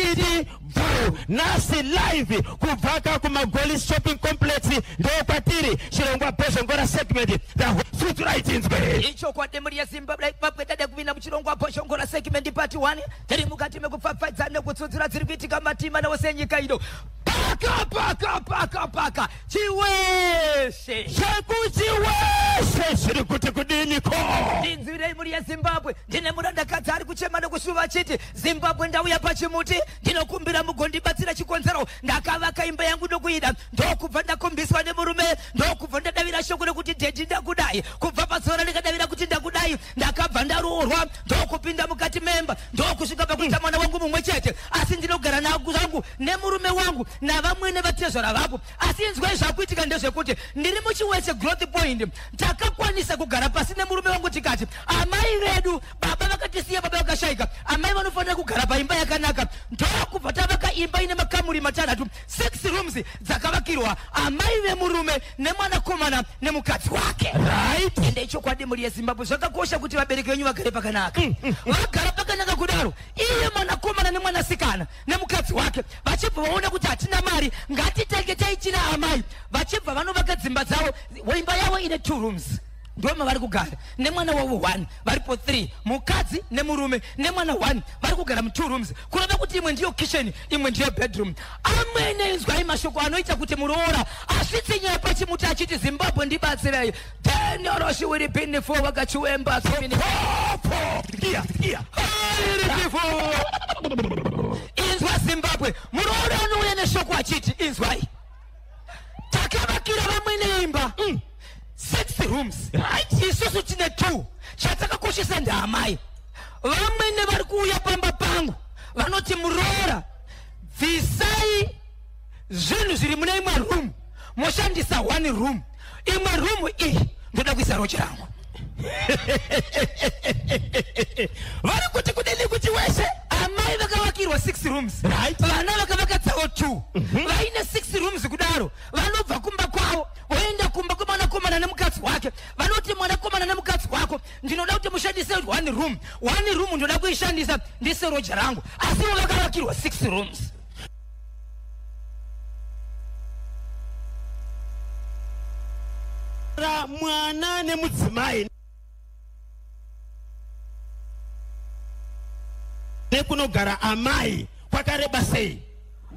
Rikiti bvu. Nhasi live kubva ka kuMagoli Shopping Complex ndokwatiri chirongwa Bhozhongora segment tsutsura itinzwe. Ichokwadi mhuri yeZimbabwe dada kupinda muchirongwa Bhozhongora segment part 1. Tiri mukati mekupfapfaidza nekutsutsura dziri kuitika matima newose enyika ino. Paka paka paka paka Chiweshe. Chekuchiweshe zviri kuti kudini ko? Ndinzwirei mhuri yeZimbabwe, ndine murandakadzi ari kuchema nekushuva achiti Zimbabwe ndauya pachimuti, ndinokumbira mugondibatsira chikonzero ndakavaka imba yangu ndokuida, ndokubva ndakombiswa nemurume, ndokubva ndadavira shoko rekuti dhedhi ndakudai. Kubva pazuva randikadavira kuti ndakudai, ndakabva ndaroorwa, ndokupinda mukati memba, ndokusvika pakuita mwana wangu mumwe chete, asi ndinogara zvangu nemurume wangu navamwene vatezvara vangu. Asi inzwai zvakuitika ndezvekuti ndiri muChiweshe growth point, takakwanisa kugara pasi nemurume wangu tikati amai vedu baba vakatisiya, baba vakashaika, amai vanofanira kugara paimba yakanaka. Ndokubva tavaka imba ine makamuri 6, 6 rooms dzakavakirwa amai vemurume nemwanakomana nemukadzi wake. Right. Ende ichokwadi mhuri yeZimbabwe, zvakakosha kuti vabereki venyu vagare pakanaka. Vagara pakanaka kudaro, iye mwanakomana nemwanasikana nemukadzi wake vachibva vaona kuti hatina mari, ngatitenge taichina amai, vachibva vanovaka dzimba dzavo. Imba yavo ine 2 rooms, ndoma vari kugara nemwana wavo 1, varipo 3, mukadzi nemurume nemwana 1, vari kugara mu2 rooms, kureva kuti imwe ndiyo kitchen, imwe ndiyo bedroom. Amwene, inzwai mashoko anoita kuti muroora asvitse nyaya pachimuti achiti Zimbabwe ndibatsirei. Daniel Oshiwiri Binifo wakachiwemba Popo. Iya, iya. Inzwa Zimbabwe, muroora anouya neshoko achiti inzwai, takavakira vamwene imba 6 rooms, Right. isusu tine 2, chatakakoshesa ndaamai. Vamwene vari kuuya pamba pangu vanoti muroora bvisai zvinhu zviri mune imwe room, moshandisa 1 room, imwe room iyi ndoda kuisa roja rangu. Vari kuti kudini kuti wese? Amai vakavakirwa 6 rooms, Right. vana vakavaka dzavo 2, vaine 6 rooms kudaro, vanobva kumba kwavo voenda kumba kwemwanakomana nemukadzi wake, vanoti mwanakomana nemukadzi wako ndinoda kuti mushandise 1 room, 1 room ndoda kuishandisa ndise roja rangu, asi ivo vakavakirwa 6 rooms. Mwana nemudzimai nekunogara amai kwakareba sei?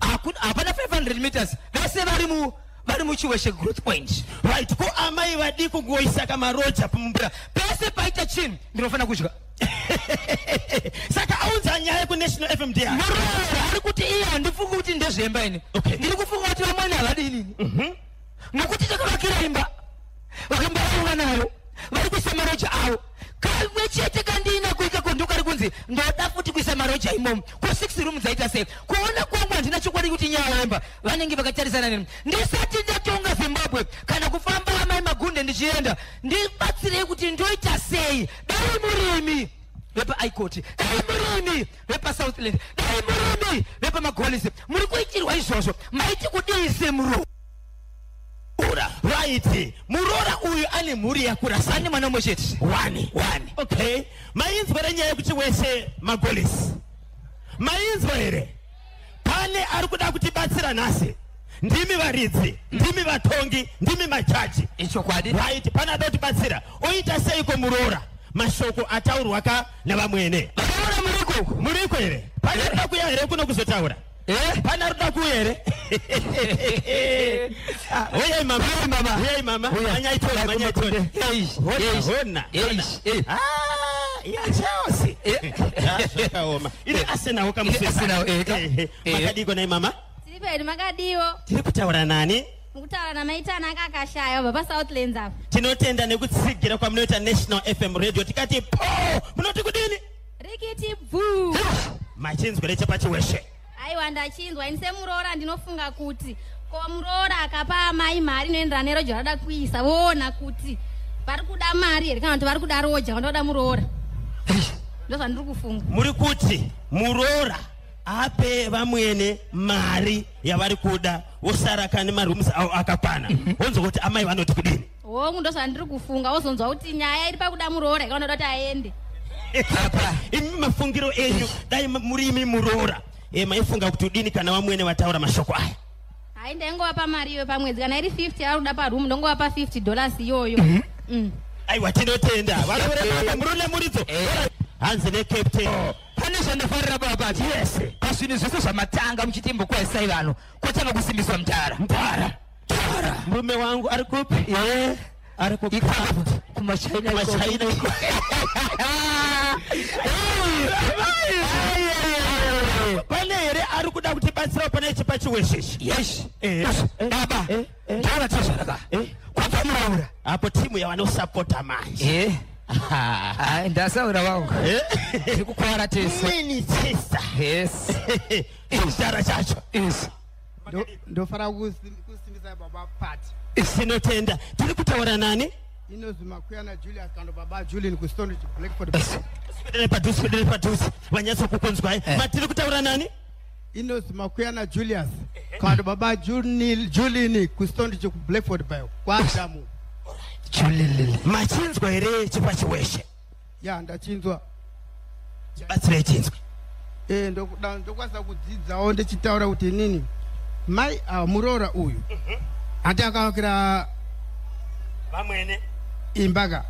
Hapana 500 meters, vese vari muChiweshe growth point. Right, ko amai vadi kungoisa kamaroja pamubra? Pese paita chinhu ndinofanira kudya. Saka aunza nyaya kuNational FM DR. Muroora ari kuti iye handifungi kuti ndezvemba ini. Okay. Ndiri kufunga kuti vamwene havadi inini. Nokuti takavakira imba, vakambovaunga nayo, vari kuisa maroja avo. Kamwe chete kandiinako ikako ndokari kunzi ndoda futi kuisa maroja imomo. Ko 6 room dzaita sei? Kuona kwangu handina chokwadi kuti nyaya yemba vanenge vakatarisana neni. Ndisati ndatonga Zimbabwe kana kufamba amai Magunde ndichienda, ndibatsirei kuti ndoita sei? Dai murimi vepaIcot, dai murimi vepaSouthland, dai murimi vepaMagolisi, muri kuitirwa izvozvo, maiti kudii semuroora? Right, muroora uyu ane mhuri yakura sei? Ane mwana mumwe chete. One. One. Okay, mainzwa renyaya yekuti wese Magolisi, mainzwa here? Pane ari kuda kutibatsira nhasi? Ndimi varidzi, ndimi vatongi, ndimi majaji. Ichokwadi. Right, pane ada kutibatsira, oita seiko muroora? Mashoko ataurwa ka navamwene. Varoora muriko uko? Muriko here? Pane ari kuda kuuya here kuno kuzotaura? Pane ari kuda kuuya here? Uyai mama, mama. uyai mama. Uya. Manyaitora, manyaitora. Eish, Hona, eish, hona. eish, eh. Ah, ya Chelsea. Ah, zvakaoma. Ine Arsenal kamusesa. Arsenal, eh, ka. Makadiko nai mama? Tiri pedu, makadiwo? Tiri kutaura nani? Mukutaura namaitana anga akashaya wabva paSouthlands apa. Tinotenda nekutsigira kwamunoita National FM Radio. Tikati po, munoti kudini? Rikiti bvu. Machinzwa rechepaChiweshe? Aiwa, ndachinzwa. Ini semuroora ndinofunga kuti ko muroora akapa amai mari inoenderana neroja rada kuisa, voona kuti vari kuda mari here kana kuti vari kuda roja vandoda muroora. Ndozvandiri kufunga. Muri kuti muroora ape vamwene mari yavari kuda, vosara kane marooms avo akakwana, wonzwa kuti amai vanoti kudini? Hongu, ndozvandiri kufunga. Wozonzwa kuti nyaya iri pakuda muroora ikanoda kuti aende. Imi mafungiro enyu, dai muri imi muroora, Maifunga kuti udini kana vamwene vataura mashoko aya? Hai, ndaingovapa mari iyoyo pamwedzi. Kana iri 50 ari kuda paroom, ndongovapa $50 iyoyo. Aiwa, tinotenda. Varovere murume muridzo, hanzi necaptain. Pane zvandafarira, baba. Yes. Pazvinhu zvese zvamatanga muchiti imbokwazisai vanhu, kwatanga kusimbiswa mutara. Mtara, murume wangu ari kupi? Ari kucraft. Kumachina. Machina iko. Pane here ari kuda kutibatsirawo pane ichi pachiwesheshi? Yes. Eh. Baba. Eh. Ndava tazvaraka. Kwabva muroora. Apo timu yavanosapota manje. Hai, ndasaura wangu. Tiri kukwara tese. Mini sister. Yes. Chitara chacho. Yes. Ndofara kusimbisa baba Pati. Tinotenda. Tiri kutaura nani? Inozwi Makuyana Julius kando baba Julin kuStonage Blackford. Swedere padhuze, swedere padhuze, vanyatsokukunzwai. Matiri kutaura nani? Inozwi Makuyana Julius kando baba Julini kuStonage kuBlackford bayo kwaAdamu. Julilili. Machinzwa here chipachiweshe? Ya, ndachinzwa. Batsirei chinzwa. Ndokwanisa kudzidzawo ndichitaura kuti inini mai ava, muroora uyu, handi akavakira vamwene imba ka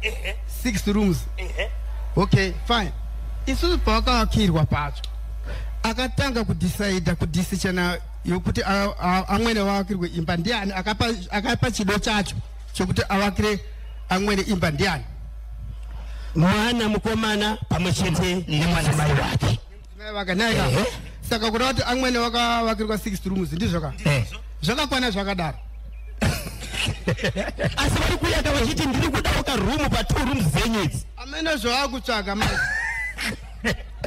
six rooms? Okay, fine. Isusu pavakavakirwa pacho, akatanga kudhisaidha kudhisichana yokuti amwene vavakirwe imba ndiani? Akapa chido chacho chokuti avakire amwene imba ndiani? Mwana mukomana pamwe chete nemwanasikana wake. Mai vake naika. Saka kuda kuti amwene vakavakirwa six rooms, ndizvo ka? Zvakakwana zvakadaro. Asi vari kuyaka vachiti ndiri kudawo karumu patwo rooms dzenyu idzi. Amene zvavakutsvaga mai,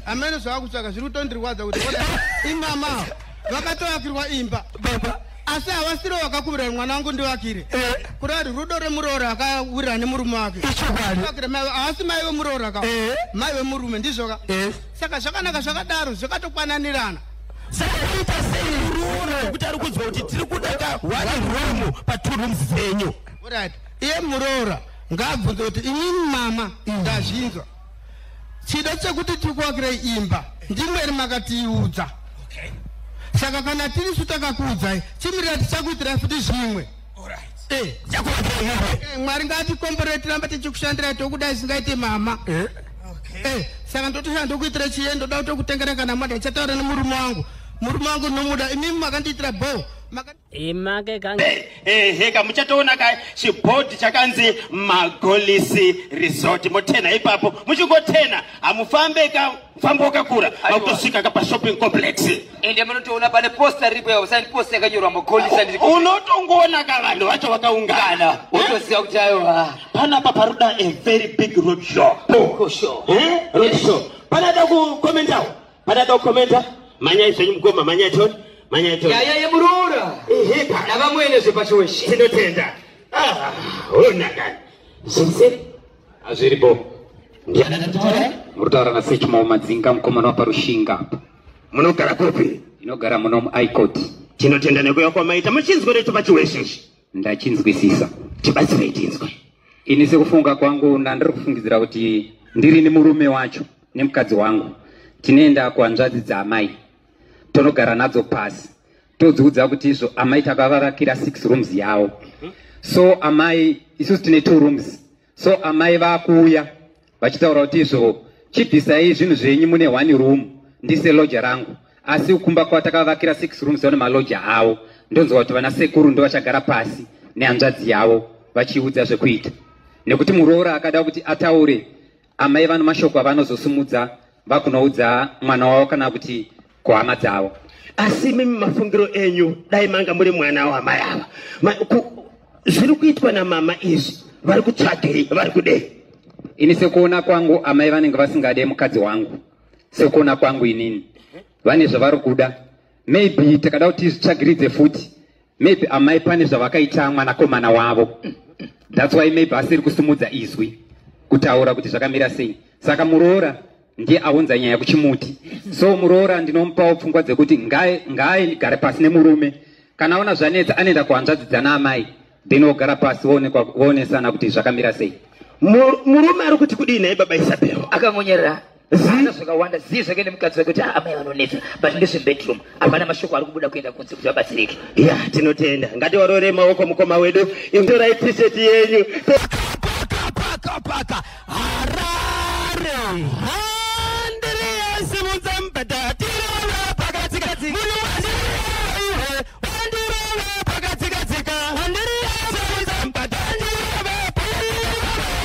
amene zvavakutsvaga zviri kutondirwadza kuti ona imama vakatovakirwa imba. Baba. Asi havasiro vakakumbira kuti mwana wangu ndivakire. Kuda kuti rudo remuroora akawirirana nemurume wake. Ichokwadi. Vakire mai, havasi mai vemuroora ka? Mai vemurume, ndizvo ka? Saka zvakanaka zvakadaro, zvakatokwananirana. Saka kuita sei muroora kuti ari kunzwa kuti tiri kuda ka one room patwo rooms dzenyu? Alright, iye muroora ngaabvunze kuti inini mama ndazvinzwa chido chekuti tikuwakirei imba, ndimweri makatiudza. Saka kana tirisu takakuudzai, chimirira, tichakuitirai futi zvimwe. Mwari ngatikomborere, tirambe tichikushandirai, tokudai singaite mama. Saka ndotoshanda, ndokuitira chiye, ndoda kutokutengera kana mota. Ndichataura nemurume wangu, murume wangu ndinomuda. Imimi makandiitira bho. Imake kange. Ehe ka, muchatoona ka chibhodhi chakanzi Magolisi Resort. Motena ipapo, muchingotena hamufambe ka mufambo wakakura, makutosvika ka pashopping complex. Ende munotoona pane posta riripo yapo, sign post yakanyorwa Mogolisi. Unotongoona ka vanhu vacho vakaungana. Wotoziva kuti aiwa. Panapa paruda a very big road show. Show. Road show. Panada kukomentawo, panada kukomenta. Manyai zvenyu mukoma, manyai toni, manyai toni. Nyaya yemuroora Eheka. navamwene zvepachiweshe. Tinotenda. Ah, onakani zviriseri. Hazviripo. Muri kutaura naSechimao Madzinga, mukomana wapaRushinga. Munogara kupi? Inogara muno muIcot. Tinotenda nekuya kwamaita. Muchinzwa recho pachiwesheshi? Ndachinzwisisa. Tibatsirei tinzwe. Ini sekufunga kwangu, ndandiri kufungidzira kuti ndiri nemurume wacho nemukadzi wangu, tinoenda kuhanzvadzi dzaamai, tonogara nadzo pasi, todziudza kuti izvo amai takavavakira six rooms yavo. So amai, isusu tine two rooms, so amai vakuuya vachitaura kuti izvo chibvisai zvinhu zvenyu, mune one room, ndise loja rangu. Asi kumba kwatakavakira six rooms vane maloja avo. Ndonzwa kuti vana sekuru ndo vachagara pasi nehanzvadzi yavo vachiudza zvekuita, nekuti muroora akada kuti ataure, amai vano mashoko avanozosumudza vakunoudza mwana wavo kana kuti kuhama dzavo. Asi mimi mafungiro enyu, dai manga muri mwana wamai ava, zviri kuitwa namama izvi, vari kutsvagei, vari kudei? Ini sekuona kwangu, amai vanenge vasingade mukadzi wangu. Sekuona kwangu inini, vane zvavari kuda. Maybe takada kuti zvitsvagiridze futi, maybe amai pane zvavakaita mwanakomana wavo. That's why maybe asiri kusumudza izwi kutaura kuti zvakamira sei. Saka muroora ndiye aunza nyaya kuchimuti. So muroora ndinomupawo pfungwa dzekuti ngaaigare pasi nemurume. Kana aona zvanetsa, anoenda kuhanzvadzi dzana amai, then wogara pasi, woonesana kuti zvakamira sei. Murume ari kuti kudii naye, baba Isabel? Akangonyerera. Ana zvakawanda zii zvake nemukadzi wake kuti amai vanonetsa, but ndezvebedroom, hapana mashoko ari kubuda kuenda kunze kuti vabatsirike. Ya, tinotenda. Ngativarore maoko mukoma wedu. Intorai T-shirt yenyu. Paka paka Harare. Andrea simudza mubhedha tirove pakatsika. Munhu wandirove, wandirove pakatsika. Andrea simudza mubhedha tirove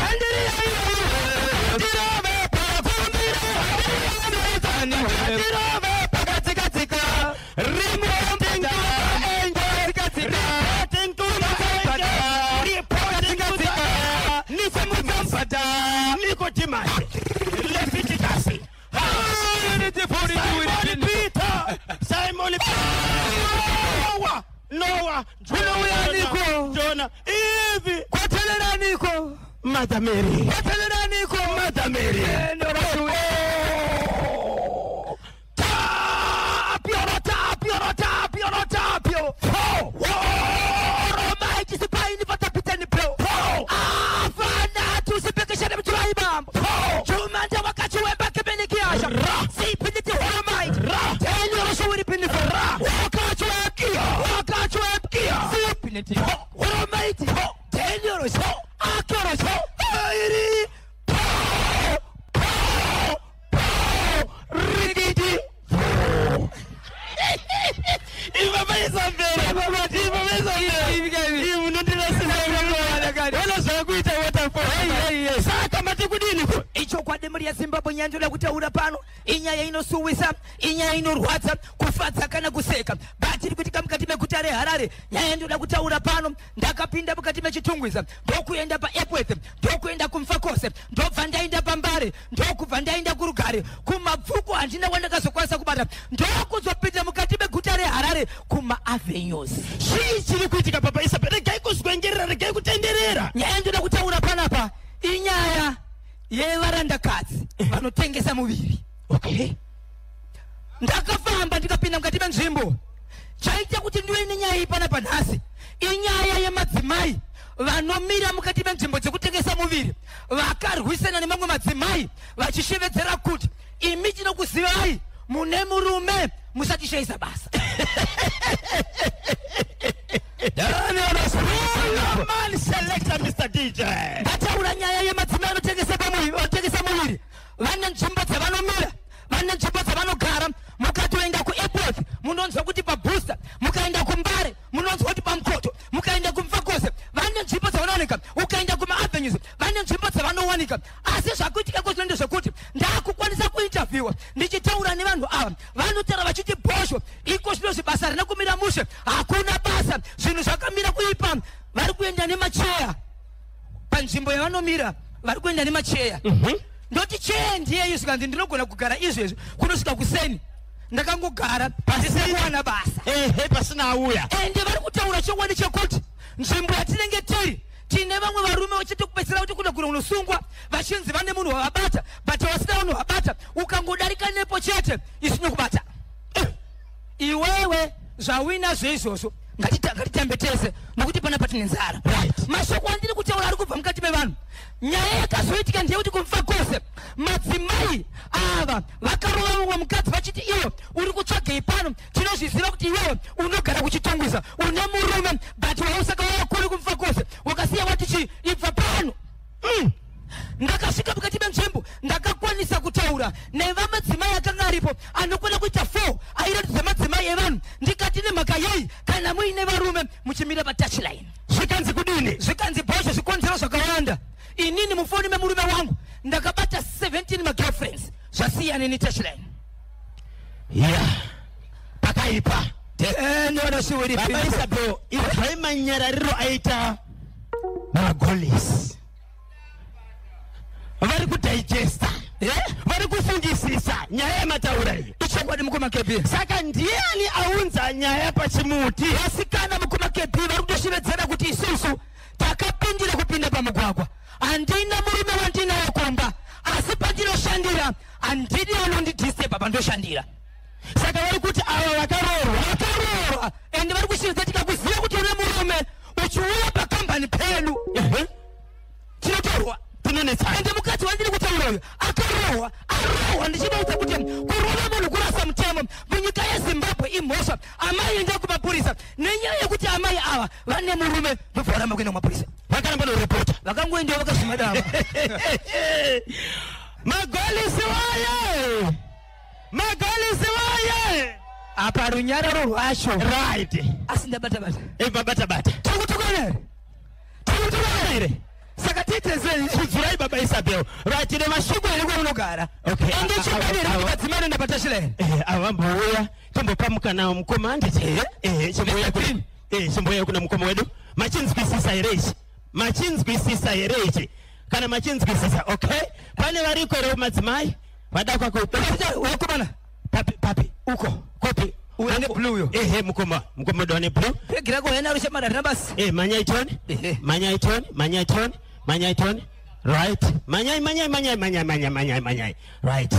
Andrea tirove pakumbira. Tirove pakatsika. Reporting to angel. Reporting to the angel. Reporting to the Nikomudza Nicodemus. Leviticus. Simon Peter. Simon Noah. Noah. Kunouya Jonah. Eve. Kwateleraniko. Mother Mary. Kwateleraniko. Mother Mary. Tapio, tapio, tapio, tapio. Saka mati kudini? Ichokwadi mhuri yeZimbabwe, nyaya ndoda kutaura pano inyaya inosuwisa, inyaya inorwadza, kufadza kana kuseka, but iri kuitika mukati meguta reHarare. Nyaya ndoda kutaura pano, ndakapinda mukati meChitungwiza, ndokuenda paEpworth, ndokuenda kuMufakose, ndobva ndaenda paMbare, ndokubva ndaenda kuRugare, kuMabvuku handina wandakazokwanisa kubata, ndokuzopinda mukati meguta reHarare kumaavenues. Chii chiri kuitika, Papa Isabel? Regai kuzwengerera, regai kutenderera. Nyaya ndoda kutaura panapa inyaya yevarandakadzi vanotengesa muviri. Ndakafamba ndikapinda mukati menzvimbo. Chaita kuti ndive nenyaya iyi panapa nhasi inyaya yemadzimai vanomira mukati menzvimbo dzekutengesa muviri, vakarwisana nemamwe madzimai vachishevedzera kuti imi tinokuzivai, mune murume, musatishayisa basa. Man selector, Mr. DJ. Ndataura nyaya yemadzimai anotengesa pamuviri, vanotengesa muviri vane nzvimbo dzavanomira, vane nzvimbo dzavanogara. Mukatoenda kuAirport munonzwa kuti pabooster, mukaenda kuMbare munonzwa kuti paMukoto, mukaenda kuMufakose vane nzvimbo dzavanowanika, ukaenda kumaavenues vane nzvimbo dzavanowanika. Asi zvakuitika kozvino ndezvekuti ndakukwanisa kuinterviewa ndichitaura nevanhu ava, vanotaura vachiti bhosho iko zvino zvibasa rina kumira mushe, hakuna basa, zvinhu zvakamira kuipa. Vari kuenda nemacheya panzvimbo yavanomira, vari kuenda nemacheya. Ndoti cheya ndiyeyi, zvikanzi ndinogona kugara izvezvi kunosvika kuseni ndakangogara pasina kuwana basa. Ehe, pasina auya. Ende vari kutaura chokwadi chekuti nzvimbo yatinenge tiri tine vamwe varume vachiti kupedzisira kuti kuna kunosungwa vachinzi vane munhu wavabata, but vasina vanhu vabata. Ukangodarika nepo chete isino kubata iwewe zvawinazvo izvozvo. Ngatitambe tese nokuti panapa tine nzara. Mashoko andiri kutaura ari kubva mukati mevanhu. Nyaya yakazoitika ndeyekuti kuMufakose madzimai ava vakarova mumwe mukadzi vachiti iwe uri kutsvagei pano, tinozviziva kuti iwewe unogara kuChitungwiza, une murume, but wausaka wayakuri kuMufakose wakasiya wati chi ibva pano. Ndakasvika mukati menzvimbo, ndakakwanisa kutaura nevamadzimai akanga aripo anokwana kuita 4 airatidza madzimai evanhu. Ndikati nemhaka yei kana muine varume muchimira patouchline? Zvikanzi kudini? Zvikanzi bhosho zvikonzero zvakawanda. Inini mufoni memurume wangu ndakabata 17 magirlfriends, zvasiyana netouchline. Ya, pakaipa. Baba Isabel, izvai manyarariro aita magolisi. Vari kudigesta, vari kufungisisa nyaya yamataura iyi. Ichokwadi, mukoma KB. Saka ndiani aunza nyaya pachimuti? Vasikana, mukoma KB, vari kutoshevedzera kuti isusu takapindira kupinda pamugwagwa, handina murume wandinayo kumba, asi pandinoshandira handidi anondidisturba pandoshandira. Saka vari kuti ava vakaroorwa? Vakaroorwa, ende vari kushiridza tikakuziva kuti une murume uchiuya pakambani pedu tinotorwa. Tinonetsana. Ende mukadzi wandiri kutaura uyu akarohwa, arohwa. Ndichivaudza kuti kurova munhu kurasa mutemo munyika yeZimbabwe imhosva. Amai enda kumapurisa nenyaya yekuti amai ava vane murume, ndobva varamba kuenda kumapurisa. Vakaramba noripota. Vakangoendewo vakazvimadama. Magolisi waye, magolisi waye. Apa runyararo rwacho. Right. Asi ndabata bata. Ibva bata. Tiri kutukana here? Tiri kutukana here? Saka tiite sei? Tsudzurai baba Isabel. Right, tine mashoko. Shoko here kwaunogara? Okay. Ende chokwadi here kuti madzimai anoenda patouchline here? Ava vambouya, tombopa mukana mukoma, handiti? Chimboya kuna, chimboya kuna mukoma wedu. Machinzwisisa here ichi? Machinzwisisa here ichi? Kana machinzwisisa, okay. Pane variko here madzimai vada kwako? Wakomana. Papi, papi? Uko. Kopi? Uyo ane blue uyo. Ehe, mukoma, mukoma wedu ane blue. Regira kuhena rushamara rina basi. Manyai toni. Manyai toni, manyai toni, manyai toni. Right. Manyai, manyai, manyai, manyai, manyai, manyai, manyai. Right.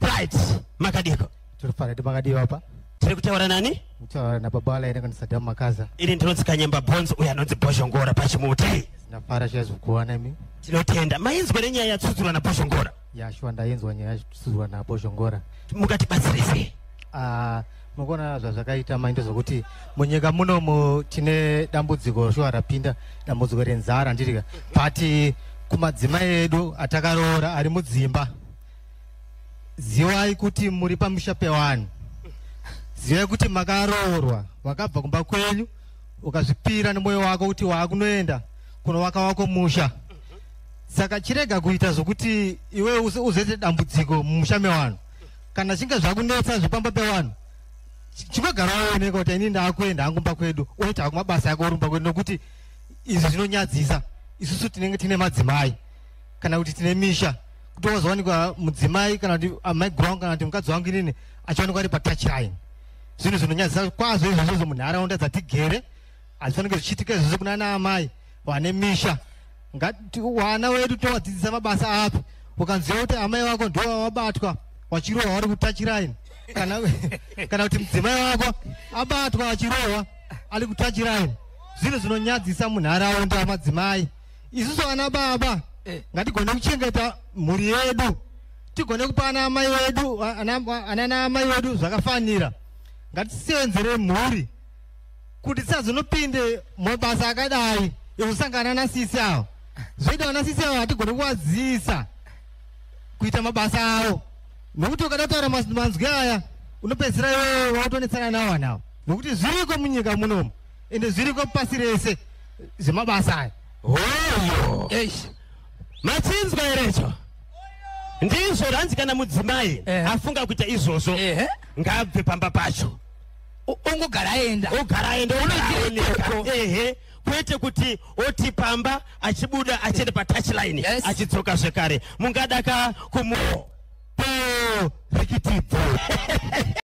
Right. Makadiko. Tiri fara, makadiwa pa. Tiri kutaura nani? Kutaura nababa Alaina kana Saddam Makaza. Ini ndinonzi Kanyemba Bonzo, uyo anonzi Bhozhongora pachimuti. Ndafara chaizvo kuona imi. Tinotenda. Mainzwa nenyaya yatsudzurwa naBhozhongora? Yashuwa, ndainzwa nyaya yatsudzurwa naBhozhongora. Mungatibatsire sei? Ah, mukuona zvazvakaita maito zvokuti munyika munomu tine dambudziko shuwa rapinda, dambudziko renzara, ndirika, but kumadzimai edu atakaroora ari mudzimba, zivai kuti muri pamusha pevanhu. Zivai kuti makaroorwa, wakabva kumba kwenyu ukazvipira nemwoyo wako kuti waakunoenda kunovaka wako musha. Saka chirega kuita zvokuti iwe uzoite dambudziko mumusha mevanhu. Kana chinge zvakunetsa zvepamba pevanhu, chingogara waoneka kuti ini ndaakuenda hangu kumba kwedu, oita hako mabasa ako uri kumba kwedu, nokuti izvi zvinonyadzisa. Isusu tinenge tine madzimai kana kuti tine misha, kuti wazowanikwa mudzimai kana kuti amaiguru wangu kana kuti mukadzi wangu inini achiwanikwa ari patouchline, zvinhu zvinonyadzisa kwazvo izvozvozvo munharaunda dzatigere. Hazvifanike zvichiitika izvozvo kuna ana amai vane misha. Ngati wana wedu tovadzidzisa mabasa api? Ukanziva kuti amai vako ndo wabatwa wachirohwa vari kutouchline, kana kuti mudzimai wako abatwa achirohwa ari kutouchline, zvinhu zvinonyadzisa munharaunda madzimai. Isusu ana baba ngatigone kuchengeta mhuri yedu, tigone kupa ana amai wedu, ana amai wedu zvakafanira. Ngatisenzere mhuri kuti tisazonopinde mabasa akadai ekusangana nasisi avo. Zvoita vanasisi avo hatigone kuvadzisa kuita mabasa avo, nokuti ukada kutaura manzwi aya unopedzisira iwewe wakutonetsana navo vanavo, nokuti zviriko munyika munomu ende zviriko pasi rese zvemabasa aya. Hoyo. Eish. Machinzwa herecho? Ndizvo ranzi kana mudzimai afunga kuita izvozvo, ngabve pamba pacho. Ongogara aenda. Ogara aenda. Unoitira ikoko. Ehe, kwete kuti oti pamba achibuda achienda patouchline, achidzoka zvekare. Mungadaka kumu rikitibvo.